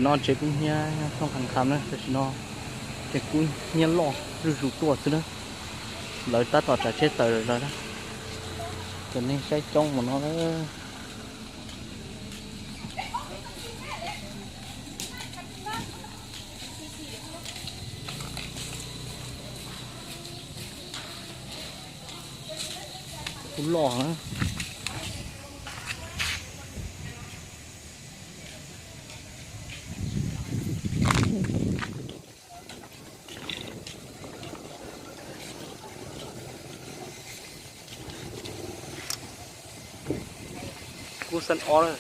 No tsev kub hnyiab thooj kham kham na, tam sim no tsev kub hnyiab loj zuj zus tuaj xwb na. Lawv tab tom tsav tsheb tawm lawm na. Cov neeg saib coob mus no na. Kub loj na. Kub xab ob na.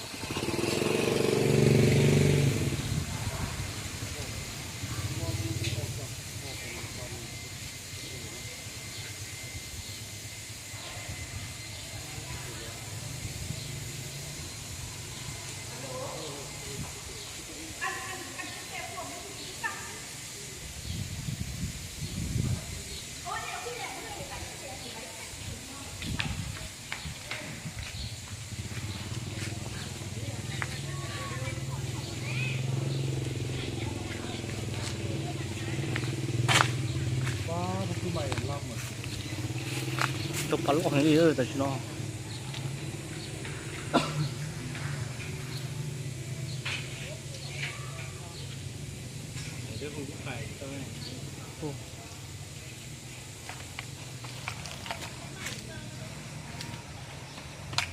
Cov pa loj heev li tam sim no.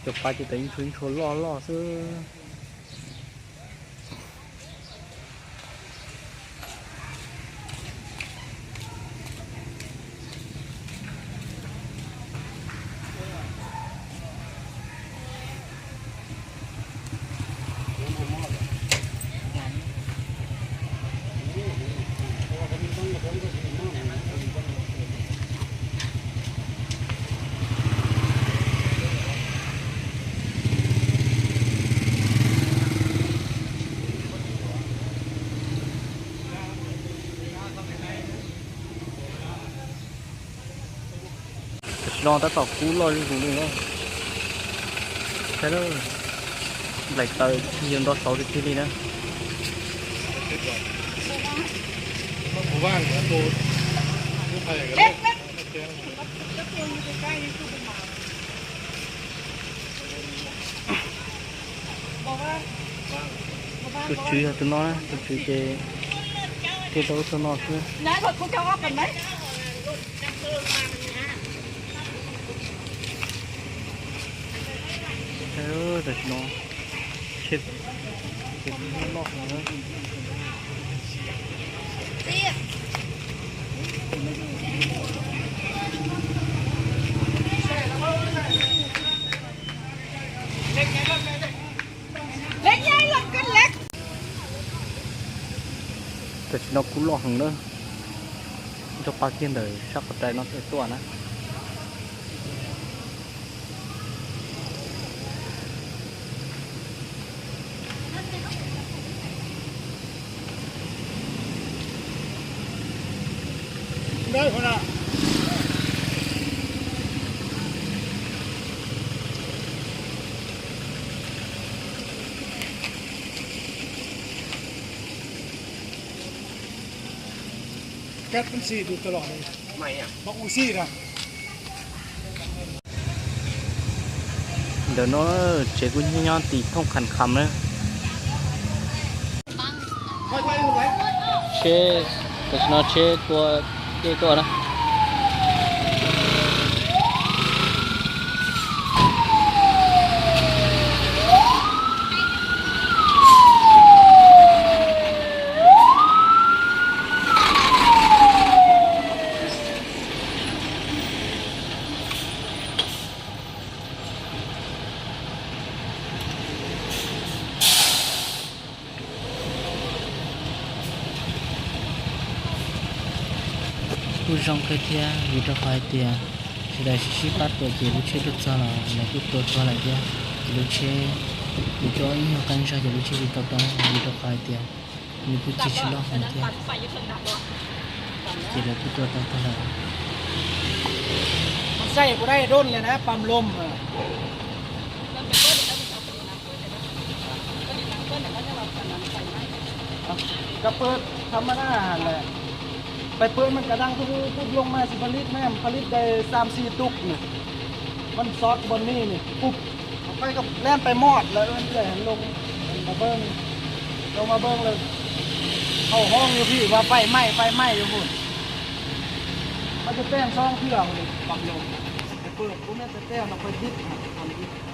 Cov pa ces tawm ib ntshua ib ntshua loj loj xwb. Tam sim no tab tom kub loj zuj zus li na. Saib, nplaim taws tsis yog nto saud tiag tiag li na. Tus tswv yog tus no, tus tswv ces thiaj tau ub tau no xwb. Tam sim no, tam sim no loj heev na. Tam sim no kub loj heev na. Cov pa kiag ntawm sab qhov rais no tuaj na. Ntawm no tsev kub hnyiab nyob tim thooj kham kham na. Tsheb, tam sim no tsheb tua dej tuaj na. Kuj zoo kawg thiab, vim rau qhov hais tias sawv daws sib sib pab tua ces lub tsheb tuaj txog los lawv kuj tua txog lawm thiab. Ces lub tsheb, lawv coj ib nyuag qab zog ces lub tsheb tsis tau tau, vim rau qhov hais tias nws kuj tsis tsis loj heev thiab. Ces lawv kuj tua tau tag lawm. Xaij kuv dab dooj li na, pam lom. Kab pawg tham ma daj lawm, pais pawg mas kav dab tug pub loo mas tsis pab lib ne, pab lib dai xam xis tug ne, mas xov pab ni ne pub, pab kab leej pais mom lawm, loo mas pawg, loo mas pawg lawm, hauv hoob yus phim mas pais maim pais maim yus hu, mas tej teg xoob thwj li, pab loo, pab pawg kuv ne tej teg no pais dib, pab dib